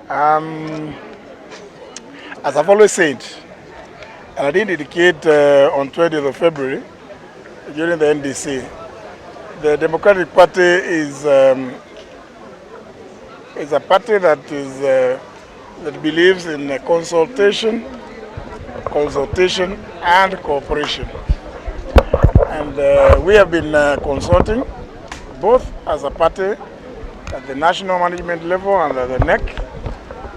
As I've always said, and I did indicate on 20th of February during the NDC, the Democratic Party is a party that believes in consultation and cooperation. And we have been consulting both as a party at the national management level and at the NEC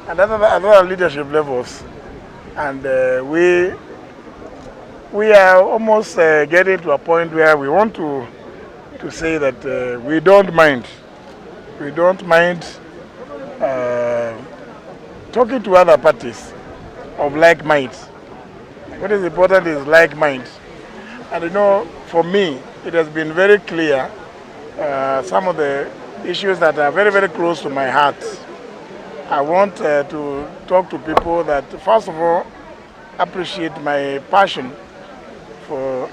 and other leadership levels. And we are almost getting to a point where we want to say that we don't mind. We don't mind talking to other parties of like mind. What is important is like mind. And for me, it has been very clear some of the issues that are very, very close to my heart. I want to talk to people that, first of all, appreciate my passion for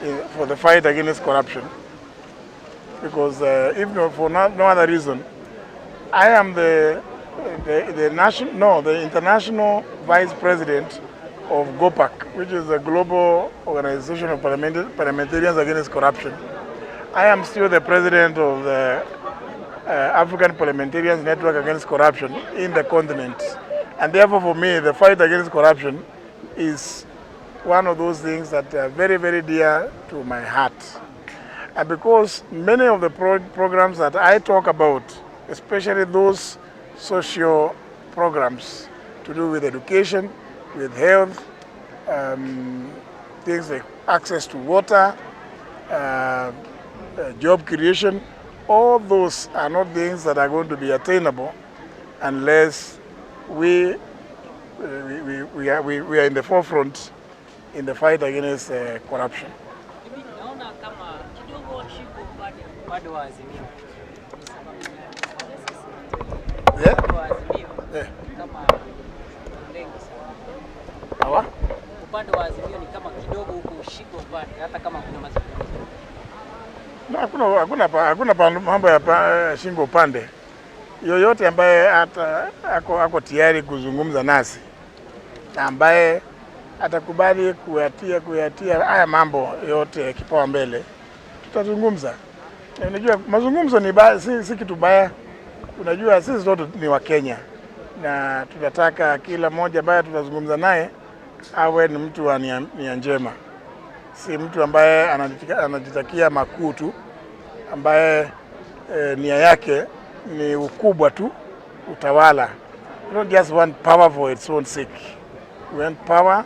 the fight against corruption. Because if not for no other reason, I am the national, no, the international vice president of GOPAC, which is a global organization of parliamentarians against corruption. I am still the president of the African Parliamentarians Network Against Corruption in the continent. And therefore, for me, the fight against corruption is one of those things that are very, very dear to my heart. And because many of the programs that I talk about, especially those social programs to do with education, with health, things like access to water, job creation, all those are not things that are going to be attainable unless we are in the forefront in the fight against corruption. Hivi naona kama kidogo shingo upande wa Azimio. Upande wa Azimio kama lengi sana. Hawa? Upande wa Azimio ni kama kidogo huko shingo upande hata kama kuna mazungumzo. No, hakuna mambo ya shingo upande. Yoyote ambaye hata ako tayari kuzungumza nasi na ambaye atakubali kuyatia haya mambo yote kipawa mbele, tutazungumza. Na unajua mazungumzo si kitu baya. Unajua sisi sote ni Wakenya na tunataka kila mmoja ambaye tutazungumza naye awe ni mtu wa nia njema, si mtu ambaye anajitakia makuu tu, ambaye nia yake ni ukubwa tu, utawala. We don't just want power for its own sake. We want power